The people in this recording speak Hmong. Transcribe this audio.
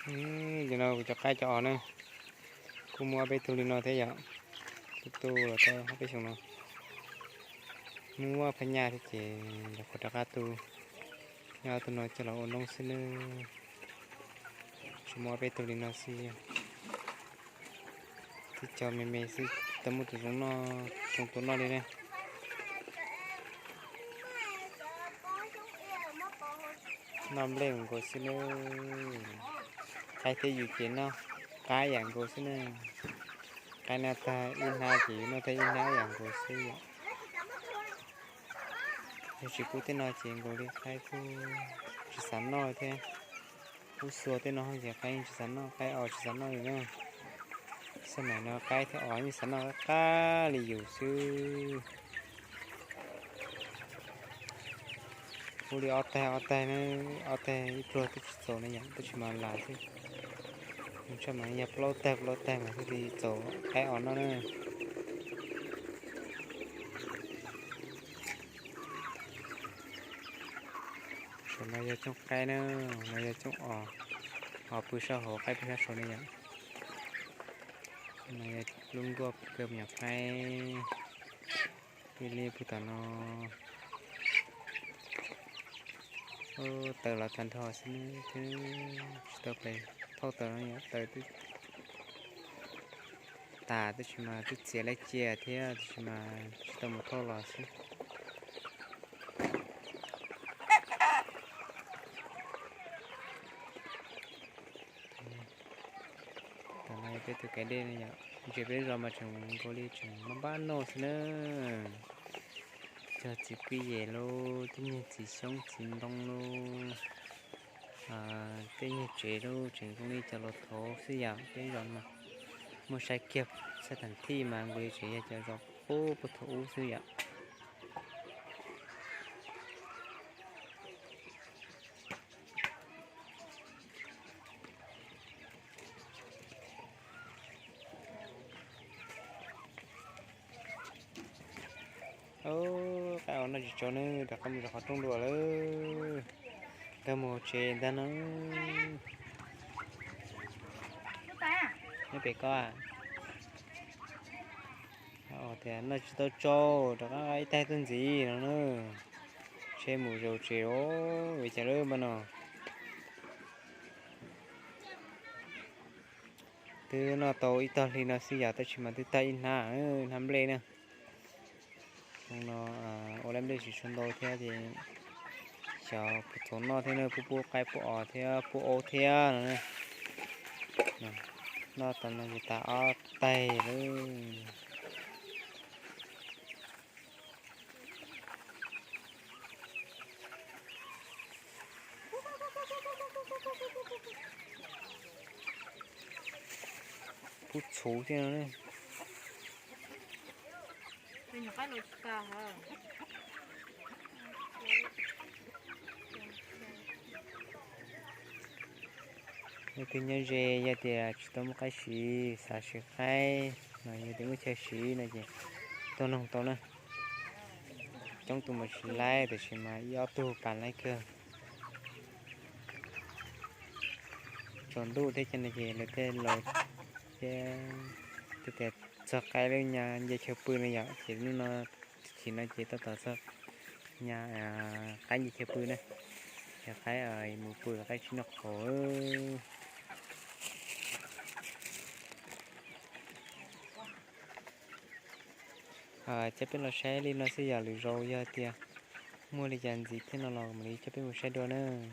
Nim no kuv cov qaib cov os na, kuj muaj ob peb tug li no thiab yom. Tu tu los tau ob peb xyoos no. Muaj phab nyaj thiab ces nyuam qhuav rov qab tu, nyob tus no coj los ua noob xwb nawb. Tsuas muaj ob peb tug li no xwb. Twb cog me me xwb, tsis tau muaj tus zoo noj, zoo tua noj li ne. Noj nplej nkaus xwb nawb. Qaib thiab yus ces noj qab ib yam nkaus xwb na. Qaib noj tag ib hnab ces yus noj tag ib hnab ib yam nkaus xwb yom. Yog tsis pub tej no ces nkaus li qaib kuj tsis xav noj thiab. Pub xua tej no ces qaib yeej tsis xav noj, qaib os tsis xav noj li na. Xab maim no qaib thiab os yeej xav noj qab qab li yus xwb. Pub li ob taig ob taig na, ob taig ib pluag twb tsis txaus na yom, twb tsis mas las xwb. Nws tshaj mas yog plaub taig plaub taig mas thiaj li txaus qaib os noj na. Saum no yog cooj qaib na, no yog cooj os, os pw sab hauv qaib pw sab saud ne yom. No yog lub nkuaj kawg me nyuam qaib. Pw li pw tom no. Taws los tag nrho xwb, tsis tau pais thauj taws no yom, taws twb tas tab sis mas twb txias laj cia thiab tab sis mas tsis tau mus thauj los xwb. Tam no peb tus kav dej no yom, ntsia peb zos mas tseem nkaus li tseem mab npab noj xwb na. Cog txiv kwj yem lauj, tej nyuag txiv xyoob txiv ntoo lauj, tej nyuag tsev lauj, tseem zoo li cov laus thaud xwb yom. Peb zos mas muaj sai kiag, sai thaj thij mas nkaus li tseem yog cov zos puag puag thaum ub xwb yom. Qaib os noj tsis tsau ne, rov qab mus rau qhov rooj dua lawm. Nkag mus hauv tsev ntag no. Nyob pem ko. Tias noj tsis tau tsau, rov qab ib taig tuaj ntxiv no na. Tsheb mus zaum tsev os, ua cas lawm npaj no. Twb noj tau ib tog hli no xwb yom, tab sis mas twb tag ib hnab, hnab nplej na. Xyoo no ua laj nplej tsis tshua ntau thiab ces xyov puas txaus noj thiab na, pub pub qaib pub os thiab pub aub thiab no. Noj tau no ces tas ob taig lawm. Pub txhuv thiab no. Leej twg nyob ze yog tias tsis tau muaj qaib siv, xav siv qaib no, yog tias muaj chaw siv no ces tuaj noog tau na. Coob tus mas tsis laib, tiam sis mas ib ob tug pas laib kawg. Tsaus ntuj thiab ces no ces lawv tej laus thiab tias txog qaib lub nce chaw pw no yom, ces hnub no, chim no ces tab tom txog qaib nce chaw pw na, ces qaib mus pw qaib tsis noj qhauv. Coj peb los saib li no xwb yom, lwm zaus yog tias muaj li cas ntxiv thiab no los mam li coj peb mus saib dua nawb.